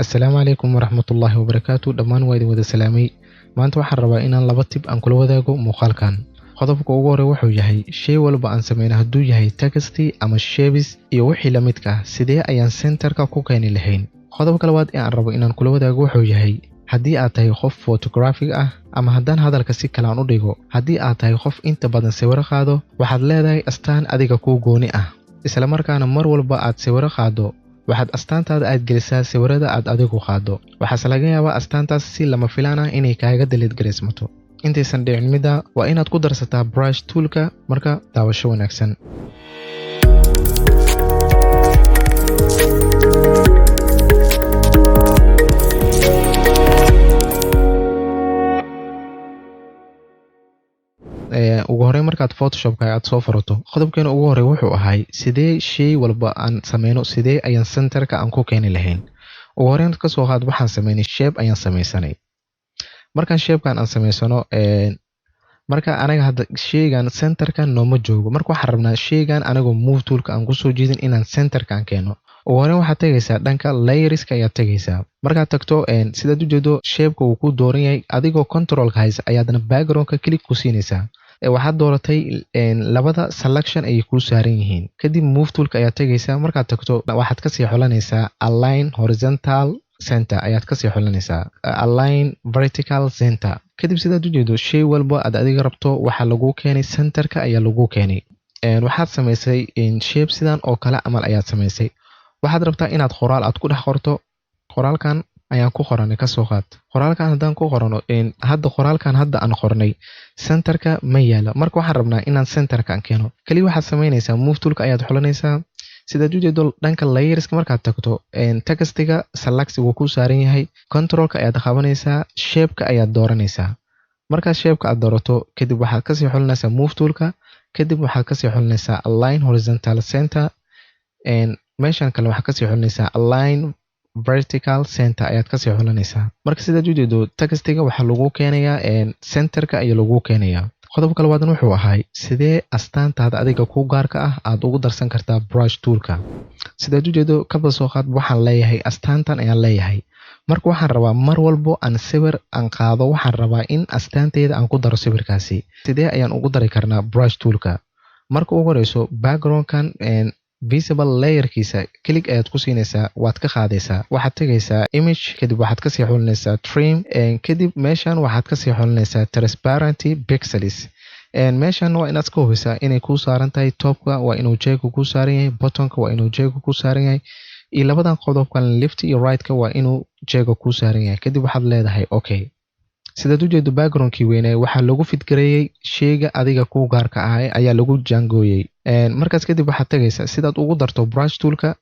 Assalaamu calaykum waraxmatullaahi wabarakaatu. Dhammaan waa idin wada salaamay. Maanta waxaan rabaa inaan laba tip aan kula wadaago muuqaalkan. Qodobka ugu hore wuxuu yahay, shay walba aan sameyno, hadduu yahay text ama shapes iyo wixii la midka ah, sidee ayaan centerka ku keeni lahayn? Qodobka labaad ee aan rabo inaan kula wadaago wuxuu yahay, haddii aad tahay qof photographic ah, ama haddaan hadalka si kale aan u dhigo, haddii aad tahay qof inta badan sawiro qaado, waxaad leedahay astaan adiga kuu gooni ah, isla markaana mar walba aad sawiro qaado waxaad astaantaada aad gelisaa sawirada aad adigu qaado. Waxaase laga yaabaa astaantaas si lama filaan ah inay kaaga delete garaysmato. Intaysan dhicin midda, waa inaad ku darsataa brush toolka. Marka daawasho wanaagsan. Ugu horreyn, markaad Photoshopka aad soo furato, qodobkeena ugu horey wuxuu ahay, sidee shay walba aan sameyno, sidee ayaan centerka aan ku keeni lahayn? Ugu horreyn, kasoo qaad waxaan sameynay shape ayaan sameysanay. Markaan shapekan aan sameysano, marka anaga hadda sheygan centerkan nooma joogo. Marka waxaan rabnaa sheygan anagoo move toolka aan kusoo jiidin inaan centerka aan keeno. Ugu horreyn waxaad tegaysaa dhanka layerska ayaad tegaysaa. Markaad tagto, sidaad ujeedo shapeka uu ku dooran yahay. Adigoo controlka haysa ayaadna backgroundka click ku siinaysaa. Waxaad dooratay labada selection ayay kuu saaran yihiin. Kadib move toolka ayaad tegaysaa. Markaad tagto, waxaad kasii xulanaysaa align horizontal center ayaad kasii xulanaysaa, align vertical center. Kadib sidaad ujeedo, shay walba aad adiga rabto waxaa lagu keenay centerka ayaa lagu keenay. Waxaad samaysay shape sidan oo kale camal ayaad samaysay. Waxaad rabtaa inaad qoraal aad ku dhex qorto. Qoraalkan ayaan ku qoranay. Kasoo qaad qoraalkan haddaan ku qorano hadda, qoraalkan hadda aan qornay centerka ma yaala. Marka waxaan rabnaa inaan centerka aan keeno. Kaliya waxaad samaynaysaa move toolka ayaad xulanaysaa. Sidaad ujeedo, dhanka layerska markaad tagto, textiga select wuu ku saaran yahay. Controlka ayaad qabanaysaa, shapeka ayaad dooranaysaa. Markaad shapeka aad doorato kadib, waxaad kasii xulinaysaa move toolka. Kadib waxaad kasii xulinaysaa align horizontal center. Meeshan kale waxaad kasii xulinaysaa align vertical center ayaad kasii xulinaysaa. Marka sidaad ujeedo, textiga waxaa lagu keenayaa centerka ayaa lagu keenayaa. Qodobka labaadna wuxuu ahay, sidee astaantaada adiga ku gaarka ah aad ugu darsan kartaa brush toolka? Sidaad ujeedo, kaba soo qaad waxaan leeyahay astaantan ayaan leeyahay. Marka waxaan rabaa mar walbo aan sawir aan qaado, waxaan rabaa in astaanteyda aan ku daro sawirkaasi. Sidee ayaan ugu dari karnaa brush toolka? Marka ugu horeyso, backgroundkan visible layerkiisa click ayaad ku siinaysaa, waad ka qaadaysaa. Waxaad tegaysaa image, kadib waxaad kasii xulinaysaa trim. Kadib meeshan waxaad kasii xulinaysaa transparency pixels. Meeshan waa inaad iska hubisaa inay kuu saaran tahay. Topka waa inuu checkga kuu saaran yahay, bottomka waa inuu checkga kuu saaran yahay, iyo labadan qodobkan left iyo right-ka waa inuu checkga kuu saaran yahay. Kadib waxaad leedahay okay. Sidaad ujeedo, backgroundkii weynay waxaa lagu fit gareeyey sheyga adiga kuu gaarka ahay ayaa lagu jaangooyey. Markaas kadib waxaad tegaysaa sidaad ugu darto brush toolka.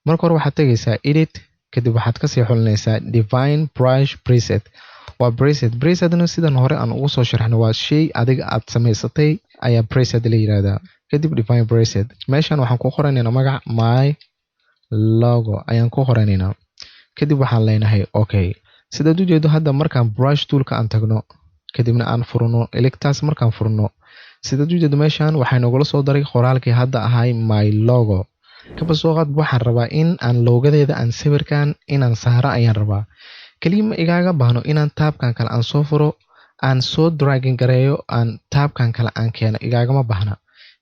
Marka hore waxaad tegaysaa edit, kadib waxaad kasii xulinaysaa define brush preset. Waa preset. Presetna sidan hore aan ugu soo sharxno, waa shay adiga aad samaysatay ayaa preset la yiraahdaa. Kadib define preset, meeshan waxaan ku qoranaynaa magac, my logo ayaan ku qoranaynaa. Kadib waxaan leenahay okay. Sidaad ujeedo, hadda markaan brush toolka aan tagno, kadibna aan furno electas, markaan furno, sidaad ujeedo, meeshan waxaa nogula soo daray qoraalkii hadda ahay my logo. Kaba soo qaad waxaan rabaa in aan logodeeda aan sawirkan inaan saaro ayaan rabaa. Kaliya ma igaaga baahno inaan tabkan kale aan soo furo, aan soo dragging gareeyo, aan tabkan kale aan keeno, igaagama baahna.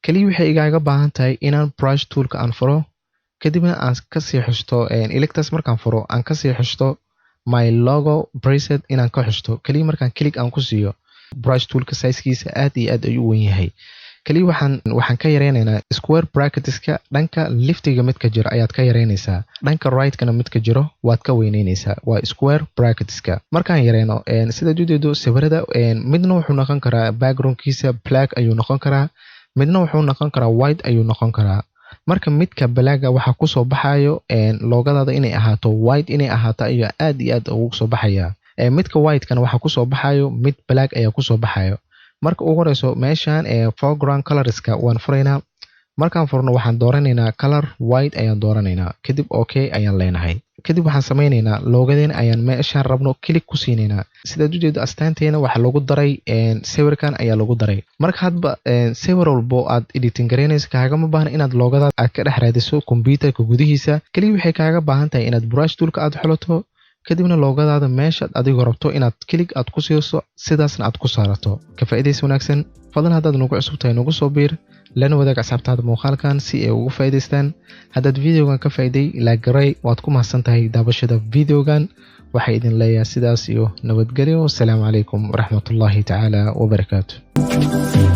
Kaliya waxay igaaga baahan tahay inaan brush toolka aan furo, kadibna aan kasii xushto electas. Markaan furo, aan kasii xushto my logo preset inaan ka xushto. Kaliya markaan click aan ku siiyo, brush toolka sizekiisa aad iyo aad ayuu u weyn yahay. Kaliya waxaan ka yareynaynaa square bracketska. Dhanka leftiga midka jiro ayaad ka yareynaysaa, dhanka right-kana midka jiro waad ka weyneynaysaa. Waa square bracketska. Markaan yareyno, sidaad ujeedo, sawirada midna wuxuu noqon karaa backgroundkiisa black ayuu noqon karaa, midna wuxuu noqon karaa white ayuu noqon karaa. Marka midka blacka waxaa kusoo baxayo logodaada inay ahaato white, inay ahaato ayaa aad iyo aad ugu soo baxaya. Midka whitekana waxaa kusoo baxayo mid black ayaa kusoo baxayo. Marka ugu horeyso, meeshan foreground colorska waan furaynaa. Markaan furno, waxaan dooranaynaa color white ayaan dooranaynaa. Kadib okay ayaan leenahay. Kadib waxaan sameynaynaa logodeena ayaan meeshaan rabno click ku siinaynaa. Sidaad ujeedo, astaanteena waxaa lagu daray sawirkan ayaa lagu daray. Marka hadba sawir walbo aad editing garaynayso, kaagama baahna inaad logoda aad ka dhex raadiso computerka gudihiisa. Kaliya waxay kaaga baahan tahay inaad brush toolka aad xulato. Kadibna logodaada meeshaad adigoo rabto inaad click aad ku siiso, sidaasna aad ku saarato. Ka faa'iidaysi wanaagsan. Fadlan, haddaad nagu cusub tahay, nagu soo biir, lana wadaag asxaabtaada muuqaalkan si ay ugu faa'iidaystaan. Haddaad videogan ka faa'iiday, like garay. Waad ku mahadsan tahay daawashada videogan. Waxaa idin leeyahay sidaas iyo nabadgelyo. Wasalaamu calaykum waraxmatullaahi tacaala wabarakaatu.